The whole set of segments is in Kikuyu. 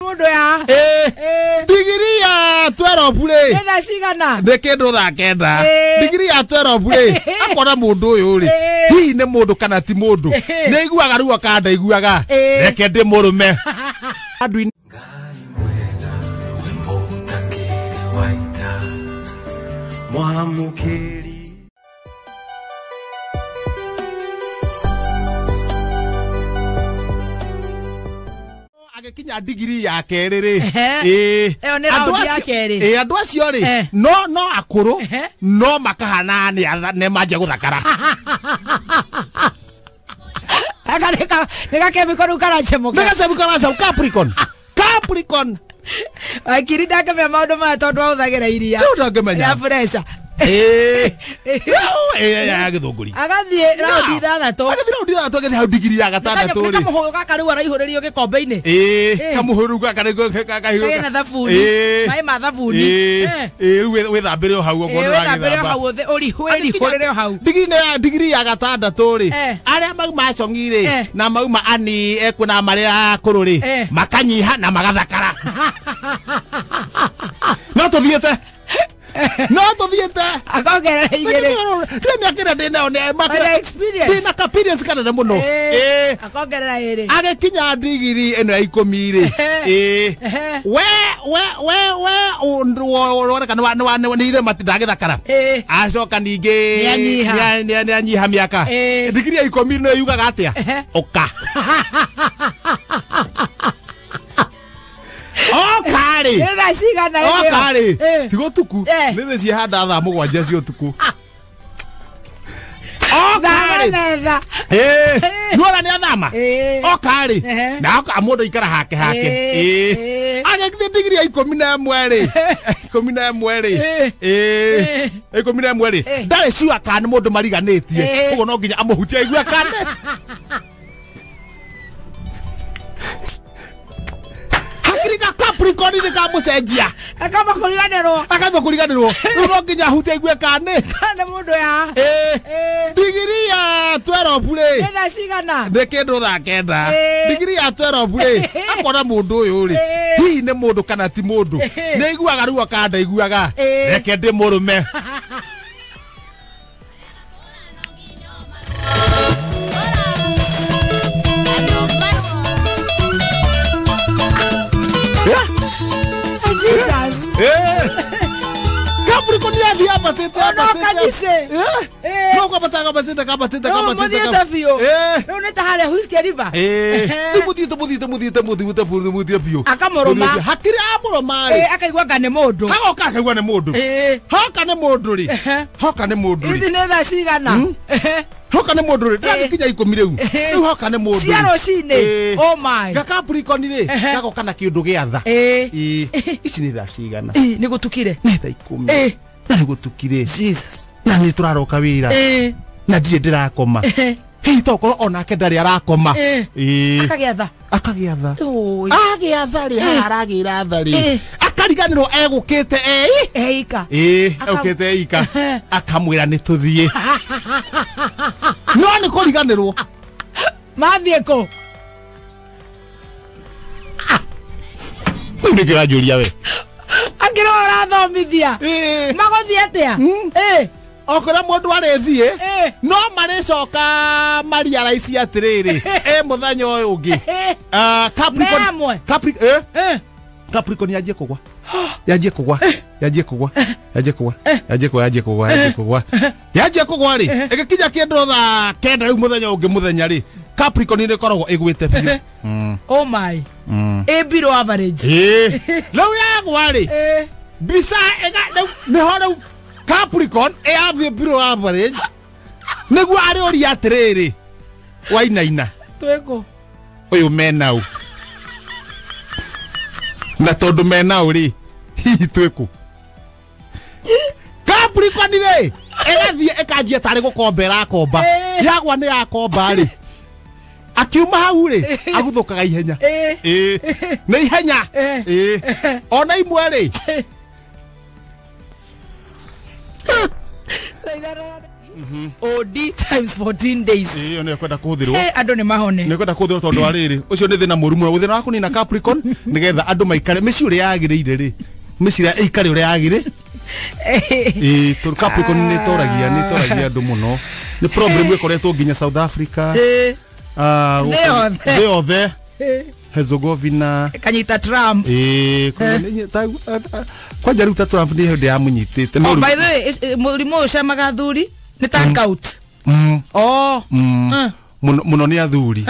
Mũndũ ya. Digiri ya 12 rĩ. Nĩ thaa cigana? Nĩ kĩndũ thaa 9. Digiri ya 12 rĩ, akona mũndũ ũyũ rĩ, hihi nĩ mũndũ kana ti mũndũ? Nĩ aiguaga ruo kana ndaiguaga? Reke ndĩmũrũme. Andũ Mwamũkĩri agĩkinya digiri ya kerĩ rĩ, Ĩyo nĩ raundi ya kerĩ. Andũ acio rĩ, no akũrũ, no makahana nĩ manjia gũthakara. Aka nĩ gakemiko rĩu karacemũka. Nĩ gacemũka karacemũka. Capricorn. Capricorn. Akiri ndangĩmenya maũndũ maya tondũ ahũthagĩra iria. Rĩu ndangĩmenya. Ya pressure. Ya gĩthũngũri. Agathiĩ raundi 6. Agathiĩ raundi 6 agathiĩ hau digiri ya 6 rĩ. Nĩ kamũhũyũ gaka rĩu araihũrĩrio gĩkombe-inĩ. Kamũhũyũ rĩu gaka rĩu Kena thabuni. Maĩ ma thabuni. Rĩu wĩthambĩre o hau okorwo nĩ ũragĩthamba. Wĩthambĩre o hau wĩrihũrĩre o hau. Digiri ya 6 rĩ, arĩa mauma cong'i rĩ, na mauma ani ekuona marĩa akũrũ rĩ, makanyiha na magathakara. No tũthiĩte. No tũthiĩte. Akongerera igĩrĩ. Ndĩ mĩaka ĩrĩa ndĩ nayo nĩ makĩra experience. Ndĩ na experience kanene mũno. Akongerera ĩrĩ. Agĩkinya digiri ĩno ya 10 rĩ. We ũroneka nĩ ithe ndagĩthakara. Acoka ningĩ nĩ anyiha mĩaka. Digiri ya 10 nĩ yugaga atĩa? Ũka. Okarĩ. Nĩ thaa cigana ĩyo? Okarĩ. Ti gũtuku. Nĩ nĩ ciehanda thaa 7 cia ũtukũ. Okarĩ. Nĩwona nĩ athama? Okarĩ. Na oka mũndũ aikara hake hake. Agĩthiĩ digiri ya 11 rĩ. 11 rĩ. 11 rĩ. Ndarĩ sure kana nĩ mũndũ mariganĩtie. Ũguo no nginya amũhutie aigue kana. Capricorn nĩ kamũcenjia. Akamba kũriganĩrwo. Akamba kũriganĩrwo. Rĩu no nginya ahutie aigue kana. Kana mũndũ ya. Digiri ya 12 rĩ. Nĩ thaa cigana? Nĩ kĩndũ thaa 9. Digiri ya 12 rĩ, akona mũndũ ũyũ rĩ, hihi nĩ mũndũ kana ti mũndũ? Nĩ aiguaga ruo kana ndaiguaga? Reke ndĩmũrũme. Jesus. Capricorn yathiĩ ambatĩte ambatĩte. No kwambata ambatĩte ambatĩte ambatĩte. Mũthiĩte biũ. Rĩu nĩ ta harĩa Whiskey River. Rĩu mũthiĩte mũthiĩte mũthiĩte mũthiĩte mũthiĩte biũ. Akamũrũma. Hatirĩ amũrũma rĩ. Akaigua anga nĩ mũndũ. Hagoka akaigua nĩ mũndũ. Hoka nĩ mũndũ rĩ. Hoka nĩ mũndũ rĩ. Ithi nĩ thaa cigana? Hoka nĩ mũndũ rĩ. Ndĩragĩkinya 10 rĩu. Rĩu hoka nĩ mũndũ. Cia rũcinĩ. Oh my. Ga Capricorn rĩ, gagoka na kĩũndũ gĩa tha. Ici nĩ thaa cigana? Nĩ gũtukire. Nĩ thaa 10. Na nĩ gũtukire. Jesus. Na nĩ tũraroka wĩra. Na ndirĩ ndĩrakoma. Hihi tokorwo onake ndarĩ arakoma. Akagĩa tha. Akagĩa tha. Agĩa tha rĩ, haha aragĩra tha rĩ. Akariganĩrwo egũkĩte eika. Egũkĩte eika. Akamwĩra nĩ tũthiĩ. No nĩ kũriganĩrwo. Mathiĩ kũ? Rĩu nĩkĩo ũranjũria we. Angĩrwo ũrathomithia. Magũthiĩ atĩa? Okorwo mũndũ arĩthiĩ, no marĩcoka mariaraici atĩrĩrĩ, mũthenya ũyũ ũngĩ. Capricorn. Capricorn yanjie kũgwa. Yanjie kũgwa. Yanjie kũgwa. Yanjie kũgwa. Yanjie kũgwa, yanjie kũgwa, yanjie kũgwa. Yanjie kũgwa rĩ, ĩgĩkinya kĩndũ thaa 9 rĩu mũthenya ũngĩ mũthenya rĩ, Capricorn nĩ ĩkoragwo ĩgwĩte biũ. Oh my. Ĩ below average. Rĩu yagwa rĩ, mbica rĩu nĩho rĩu Capricorn ĩyathiĩ below average nĩguo arĩũria atĩrĩrĩ, wainaina. Twĩkũ? Ũyũ menau. Na tondũ menau rĩ, hihi twĩkũ? Capricorn rĩ, ĩgathiĩ ĩkanjia tarĩ gũkomba ĩrakomba. Yagwa nĩ yakomba rĩ. Akiuma hau rĩ, aguthũkaga ihenya. Nĩ ihenya. Ona imwe rĩ. OD times 14 days. Iyo nĩ kwenda kũhũthĩrwo. Andũ nĩ mahone. Nĩ kwenda kũhũthĩrwo tondũ wa rĩrĩ ũcio nĩ thĩna mũru mũno. Thĩna wa kũnina Capricorn nĩgetha andũ maikare mĩciĩ ũrĩa yagĩrĩire rĩ. Mĩciĩ ĩrĩa ĩikare ũrĩa yagĩrĩ. Tondũ Capricorn nĩ ĩtoragia andũ mũno. Nĩ problem ĩkoretwo nginya South Africa. Thĩ yothe. Herzegovina kanyita Trump. Kwanja rĩu ta Trump nĩ hĩndĩ yamunyitĩte. Oh, by the way, mũrimũ ũyũ ũcemaga athuri nĩ ta gout. Mũno nĩ athuri.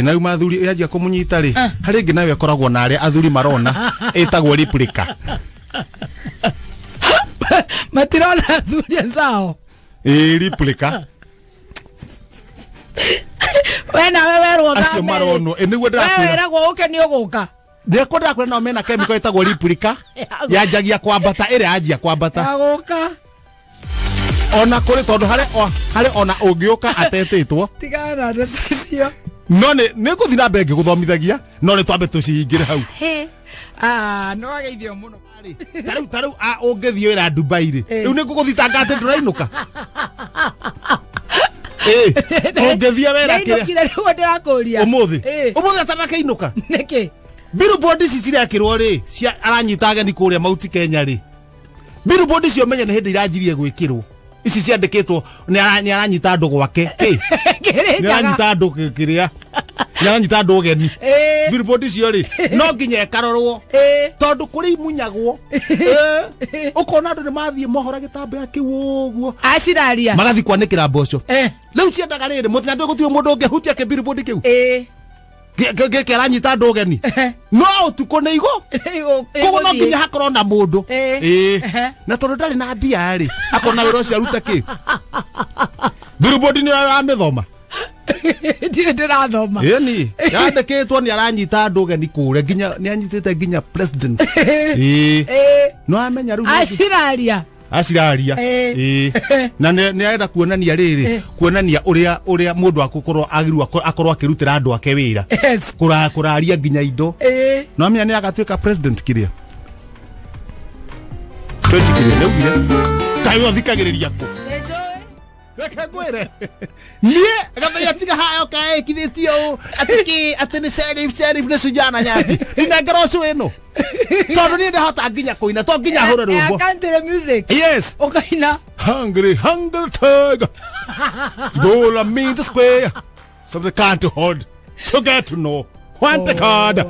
Na rĩu mathuri yanjia kũmũnyita rĩ, harĩ ĩngĩ nayo ĩkoragwo na arĩa athuri marona ĩtagwo replica. Matirona athuri enzao. Replica. We nawe werwo acio maronwo nĩguo ndĩrakwĩra. We weragwo ũke nĩ ũgũka. Ndĩreko ndĩrakwĩra nao mena chemical ĩtagwo replica yanjagia kwambata ĩrĩa yanjia kwambata. Yagũka. Ona kũrĩ tondũ harĩ ona ũngĩũka atetĩtwo. Tigana na ndeto icio. No nĩ ngũthiĩ na mbere ngĩgũthomithagia no nĩ twambe tũcihingĩre hau. No wageithio mũno. Ta rĩu ũngĩthiĩ wĩra Dubai rĩ, rĩu nĩ ngũgũthitanga atĩ ndũrainũka. Ũngĩthiĩ wĩra kĩrĩa. Nĩinũkire rĩu ndĩrakũria. Ũmũthĩ. Ũmũthĩ atanakĩinũka. Nĩkĩ? Billboard ici cirekĩrwo rĩ, cia aranyita ageni kũrĩa Mount Kenya rĩ. Billboard icio menye nĩ hĩndĩ iranjirie gwĩkĩrwo. Ici ciandĩkĩtwo nĩ aranyita andũ gwake. Nĩ aranyita andũ kĩrĩa. Nĩ aranyita andũ ũgeni. Billboard icio rĩ, no nginya ĩkarorwo. Tondũ kũrĩ imunyagwo. Ũkona andũ nĩ mathiĩ mohora gĩtambaya kĩu ũguo. Aciraria. Magathiĩ kwanĩkĩra mboco. Rĩu ciendaga rĩrĩ, mũthenya ndũ gũtirĩ mũndũ ũngĩhutia kĩ-billboard kĩu. Gĩkĩ aranyita andũ ũgeni. No ũtukũ nĩ igũ. Koguo no nginya hakorwo na mũndũ. Na tondũ ndarĩ na mbia rĩ, akona wĩra ũcio aruta kĩ. Billboard nĩ aramĩthoma. Ndirĩ ndĩrathoma. Ĩni, yandĩkĩtwo nĩ aranyita andũ ũgeni kũrĩa nginya nĩ anyitĩte nginya president. No amenya rĩu. Aciraria. Aciraria. Na nĩ arenda kuonania rĩrĩ, kuonania ũrĩa mũndũ akũkorwo agĩrĩirwo akorwo akĩrutĩra andũ ake wĩra. Kũraria nginya indo. No amenya nĩ agatuĩka president kĩrĩa. 20 kĩrĩa nĩaugire. Kaĩ we ũthikagĩrĩria kũ? Reke ngwĩre. Niĩ gathaiya tiga hayo kaĩkithĩtio ũũ atĩ kĩ atĩ nĩ sheriff nĩ Sujana Nyati. Ninengera ũcũ ĩno. Tondũ niĩ ndahota nginya kũina to nginya hũre rwĩmbo. Country music. Yes. Ũkaina. Hungry, hungry tiger. Go on me the square. So they can't hold. So get to know. Want the card.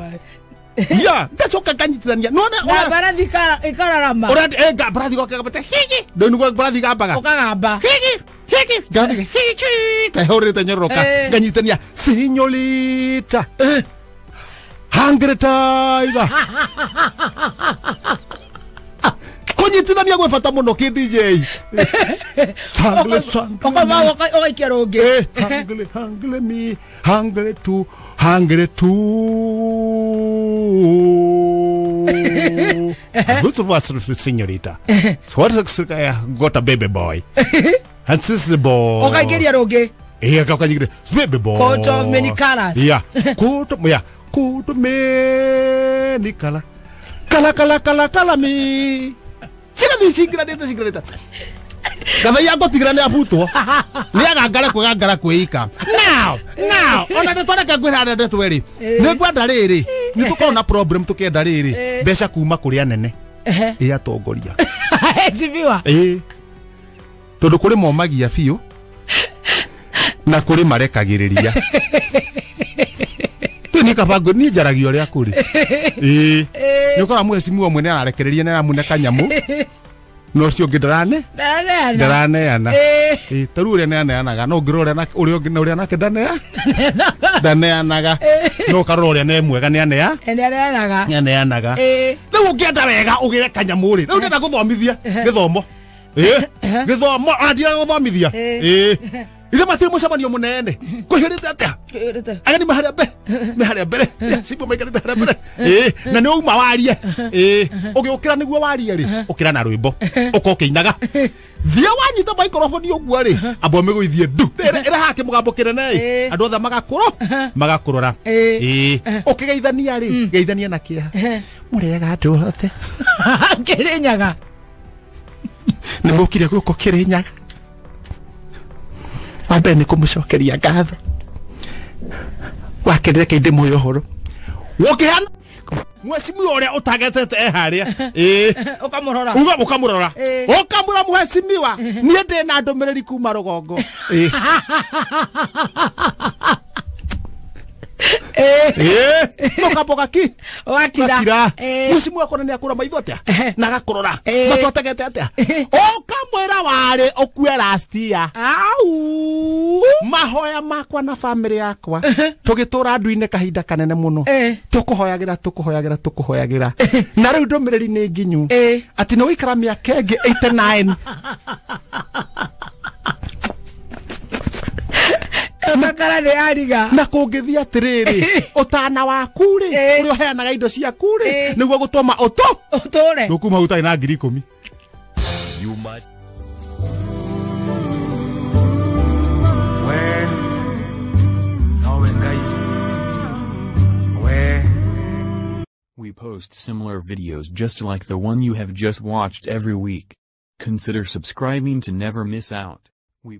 Yeah, ngacoka nganyitithania. Nona na barathi ikararama. Ura barathi goka gabata higi. Ndũnigua barathi gambaga. Ũkagamba. Higi. Higi. Gathi higi. Kahorete nyororoka. Nganyitithania Señorita. Hungry tiger. Kũnyitithania gwĩ bata mũno kĩ DJ. Ũgaikia rũngĩ. Hungry, hungry me, hungry two, hungry two. Those of us, señorita. So what is got a baby boy? And this is a boy. Ũkaingĩria rũngĩ. Ũkaingĩria baby boy. Coat of many colors. Yeah. Coat of, yeah. Coat of many color. Kala kala kala kala me. Cigathiĩ cingĩranĩte cingĩranĩte. Gathaiya ngũtigĩra nĩ abutwo. Nĩ agangara kwĩgangara kwĩika. Now, ona nĩ twareka ngwĩra ndeto ĩrĩ. Nĩ ngwenda rĩrĩ, nĩ tũkorwo na problem tũkĩenda rĩrĩ, mbeca kuma kũrĩ anene. Ĩ atongoria. Heshimiwa. Tondũ kũrĩ momagia biũ na kũrĩ marekagĩrĩria. Ni kabango ni njaragia ũrĩa kũrĩ. Nĩ ũkora mũhecimiwa mwene ararekereria na aramune kanyamũ. No ũcio ũngĩ ndaraneana. Ta rĩu ũrĩa neaneanaga no ũngĩrora ũrĩa ũngĩ na ũrĩa nake ndaneanaga. No ũkarora ũrĩa ne mwega nĩaneanaga. Nĩaneanaga. Rĩu ũngĩenda wega ũgĩre kanyamũ rĩ. Rĩu ndĩrenda gũthomithia gĩthomo. Gĩthomo ona ndirenda gũthomithia. Ithe matirĩ mũcemanio mũnene. Kũihũrĩte atĩa? Ageni me harĩa mbere. Me harĩa mbere. Cimbo maikarĩte harĩa mbere. Na nĩ ũma warie. Ũgĩũkĩra nĩguo warie rĩ, ũkĩra na rwĩmbo. Ũka ũkĩinaga. Thiĩ wanyita microphone ũguo rĩ, amba ũmĩgũithie ndu. Ĩrehaga kĩmũgambo kĩnene ĩ. Andũ othe magakũrora. Ũkĩgeithania rĩ, geithania na kĩeha. Mũrĩega andũ othe. Kĩrĩnyaga. Nĩ mũkire gũkũ Kĩrĩnyaga. Wa mbere nĩ kũmũcokeria ngatho. Wa kerĩ reke ndĩmũhe ũhoro. Ũkĩhana mheshimiwa ũrĩa ũtagetete e harĩa. Ĩĩ. Ũkamũrora. Uga ũkamũrora. Ũkamũra mheshimiwa niĩ ndĩ na ndũmĩrĩri kuma rũgongo. Ĩĩ. Ũkamboga ki. Ũgakira. Mheshimiwa akona nĩ akũra maitho atĩa na agakũrora. Matũ ategete atĩa. Ũkamwĩra warĩ ũkue last year. Au. Mahoya makwa na family yakwa tũgĩtũra ndu-inĩ kahinda kanene mũno. Tũkũhoyagĩra tũkũhoyagĩra tũkũhoyagĩra. Na rĩu ndũmĩrĩri nĩ nginyu. Atĩ nĩ ũgũikara mĩaka ĩngĩ 89. Makara nĩ ariga. Na kũngĩthiĩ atĩrĩrĩ ũtana waku rĩ ũrĩa ũheanaga indo ciaku rĩ nĩguo gũtũma ũtũre. Ndũkuma ũtarĩ na 10,000. We post similar videos just like the one you have just watched every week. Consider subscribing to never miss out. We